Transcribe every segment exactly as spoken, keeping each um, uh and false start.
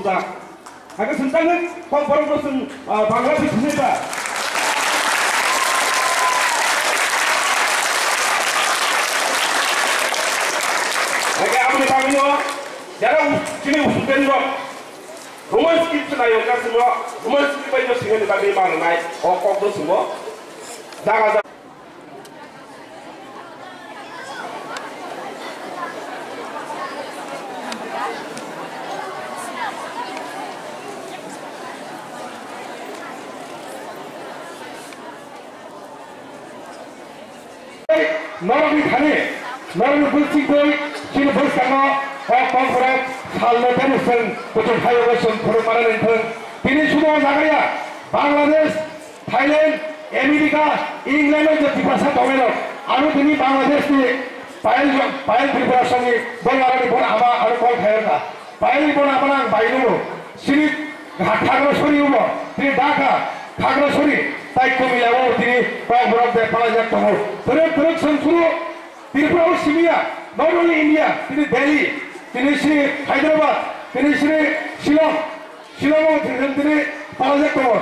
Hake sengkang kok borok no seng, ah, Bangladesh hinwi ba. Hake aboni bagwi no jara u-, chini student rok Roman script se nayo ka simo, Roman script bai no singani bagwi ma rwnai, o kok no simo. Jaga jaga. Norokni thani, norokni bwswk bai chini bwskango o kokborok salno tei chwng kuchuk hayungno chwng phunuk manani wngthung. Tini sudo jagaya Bangladesh, Thailand, America, England o je Tiprasa tongnairok, ano tini Bangladesh ni Payal, Payal Tripura songni dol arani bono ama ano call khairokha. Payal ni bono ama ang bai nungo. Sini Khagrasori ubo, tini Dhaka, Khagrasori, tai Kumila o tini kokborok de palajak tongo. Twrwk twrwk songphuru Tripura o simiya, not only India, tini Delhi, tini sini Hyderabad, tini sini Shillong, Shillong o tini, tini palajak tongo.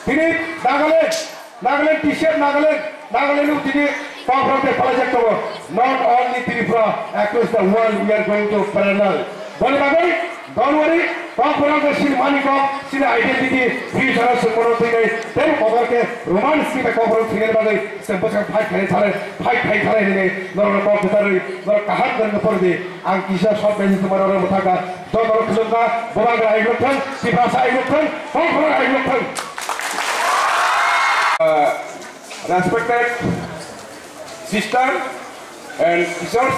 Tini Nagaland, Nagaland, T C F Nagaland, Nagaland o tini kokborok de palajak tongo. Not only Tripura, across the world we are going to parallel. Boni bagwi, don't worry, kokborok de sini mani kok, sini identity, future o sini mono twi nai, tei kokborok ke Roman script bai kokborok thwinani bagwi, sini bwswk fight khainai thale, fight khai thale hinwi, norok kok kwtharwi, norok kaham kwrwngwi pordi. Ang kisa short message tongmani oro mwthangkha, joto rok khulumkha, Bubagra aiglok thang, Tiprasa aiglok thang, kokborok aiglok thang. Uh, respected sister and teachers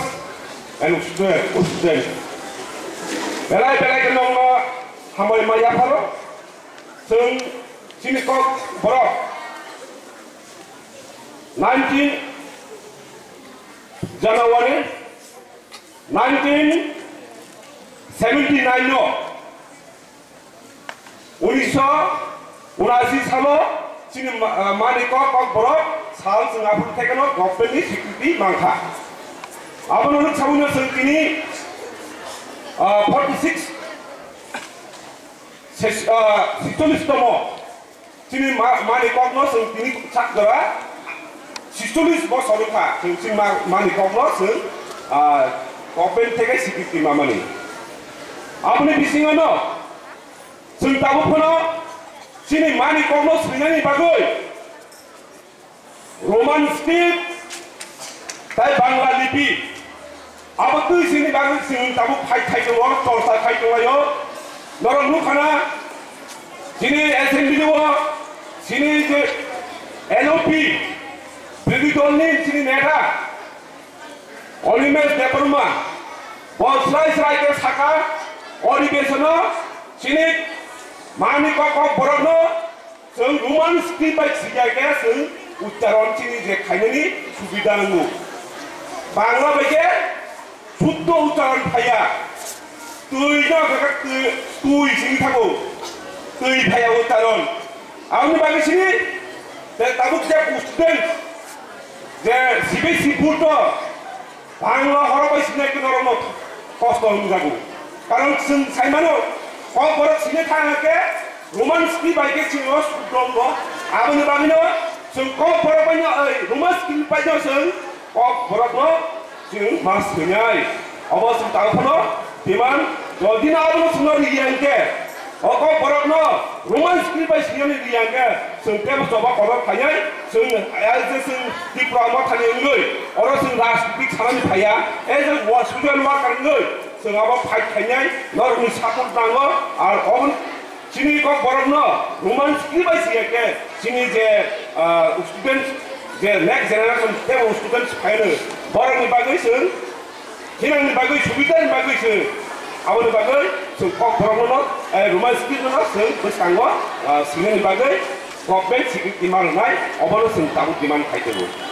and student, student. Belai belai ke nongno hambai ma yapharo. Chwng chini kok borok nineteen January nineteen seventy nine no, unisho unashi salo chini ma-, ah, mani kok kok borok sal chwng aphuru thekeno government ni swikriti mankha. Abono nuk sabui no chwng tini, ah, forty six, ses-, ah, sixchollish tomo. Chini ma-, mani kokno chwng tini sak jora sixchollish bosor wngkha, chwng chini ma-, mani kokno chwng, ah, government theke swikriti mamani. Aboni bisingono chwng tabuk phano chini mani kokno swinani bagwi Roman script tai Bangla lipi. Abo twi sini bagwi chwng tabuk khai khai tongo, chorcha khai tonglaio. Norok nukha na, chini assembly o chini je N O P birodhi dol ni chini neta Animesh Debbarma bo srai srai khe saka, odhibesono chini mani kok kok borokno Chwng Roman script bai swiya khe chwng uchcharon chini je khainani subida nango. Bangla bai khe shuddho uchcharon phaiya. Twi no khe twi, twi sini thago. Twi phaiya uchcharon. Aboni bagwi sini je tabuk je student je C B S E board o Bangla horok bai sinai khe norokno kosto wngjago. Karon chwng saimano, kokborok sine thang khe Roman script bai khe chwngno sudromgo. Aboni bagwino chwng kokborok baino, oi, Roman script baino chwng kokborokno chwng ma swinai. Obo chwng tang phano demand, jodi no abono chwngno riya hwnkhe, o kokborokno Roman script bai sinani riya hwnkhe, chwng teibo choba kotor khainai, chwng, eh, je chwng Tripura Motha ni wngwi, oro chwng rajnitik sanani phaiya, eh, je wo-, social worker wngwi, chwng abo fight khainai, norokni support nango, ar oboni chini kokborokno Roman script bai siya khe, chini je, ah, student, je next generation teibo student phaino, borokni bagwi chwng Hinangni bagwi, subidani bagwi se, aboni bagwi chwng kokborokno, eh, Roman script no chwng bwskango, ah, sinani bagwi government swikriti ma rwnai, obono chwng tabuk demand khai tongo.